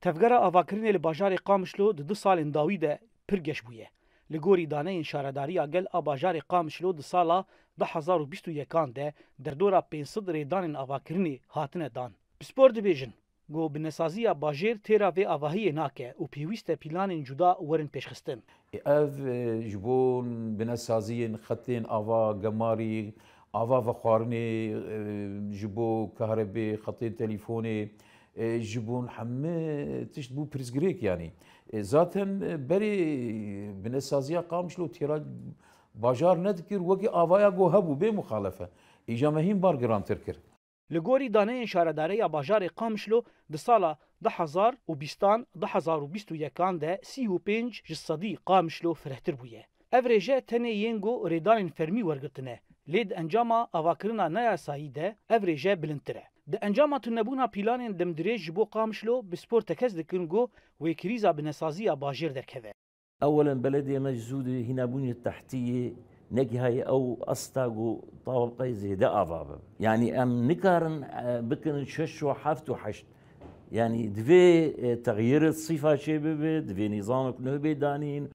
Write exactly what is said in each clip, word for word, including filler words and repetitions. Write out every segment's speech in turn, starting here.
Tevgera avakirinê li bajarê Qamişlo di du salên dawî de pir geş bûye. Li gorî daneyên Şaredariya Gel a bajarê Qamişlo di sala du hezar û bîst û yekan de derdora pênc sed rêdanên avakirinê hatine dan. Pispor dibêjin ku binesaziya bajêr têra vê avahiyê nake û pêwîst e pîlanên cuda werin pêşxistin. Ev, e, ji bo binesaziyên xetên ava gemarî, ava vexwarinê, e, ji bo kahrebê, xetên telîfonê, e, ji bo hemî tişt bû pirsgirêk, yanî. E, zaten, e, berê binesaziya Qamişlo têra bajar nedikir, wekî avaya ku hebû bê muxalefe. Îja me hîn bar girantir kir. Li gorî daneyên Şaredareya Bajarê Qamişlo di sala du hezar û bîstan, du hezar û bîst û yekan de sî û pênc ji sedî Qamişlo firehtir bûye. Ev rêje tenê yên ku rêdanên fermî wergirtine, lê di encama avakirina neyasayî de ev rêje bilindtir e. Di encama tunebûna pîlanên demdirêj ji bo Qamişlo bi spor tekez dikin ku wê krîza binesaziya bajêr derkeve. Ewelen belediyê me ji zû di hînabûnê tehtiyê negihaye ew asta ku tabqeyê zêde ava bibe. Yanî em nikarin, e, bikin şeş û heft û heşt. Yanî divê, e, texyîrê sîfa çê bibe, divê nîzamek nû bê danîn.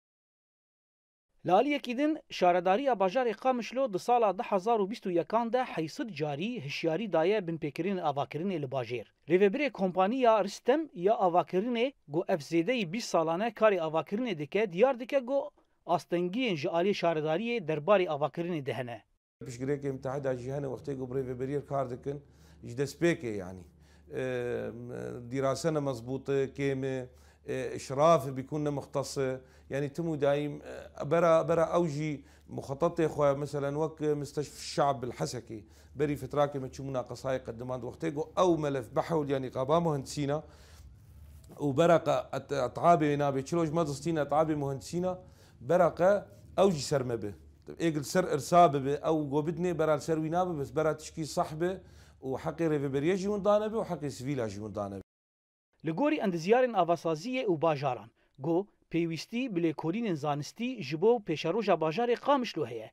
Li aliyekî din, Şaredariya Bajarê Qamişlo di sala du hezar û bîst û yekan de heyşt sed carî hişyarî daye binpêkirinên avakirinê li bajêr. Rêvebirê kompaniya Ristem ya avakirinê, ku ev zêdeyî bîst salan e karê avakirinê dike, diyar dike ku astengiyên ji aliyê şaredariyê derbarê avakirinê de hene. Piştgirêkê Mitehîda jî hene wextê ku bi rêvebiriyê kar dikin, ji destpêkê, yanî, e, dîrase ne mezbût e, kêm e, e, îşraf e, bîkûn ne muxtes e. Yanî tim û dayîm, e, bera, bera ew jî muxetetê xwe, meselen wek Misteşf Şab li Hesekê, berî fitrakê me çû munaqesayê qedimand, wextê ku ew melef bi hewl, yanî qaba muhendisîna û bera qe et-, etabê wê nabê, çilo ji me distîn etabê muhendisîna, bera qe ew jî ser me bi. Êk li ser irsa bibe, ew go bidinê, bera li ser wî nabe, bes bera tişkî sah be û heqê rêveberiyê jî winda nebe û heqê sivîla jî winda nebe. Li gorî endizyarên avasaziyê û bajaran, ku pêwîstî bi lêkolînên zanistî ji bo pêşeroja bajarê Qamişlo heye.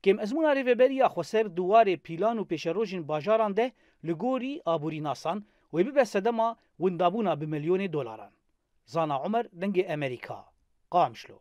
Kêmezmûna rêveberiya xweser di warê pîlan û pêşerojên bajaran de li gorî aborînasan wê bibe sedema windabûna bi milyonê dolaran. Zana Omer, Dengê Emerîka, Qamişlo.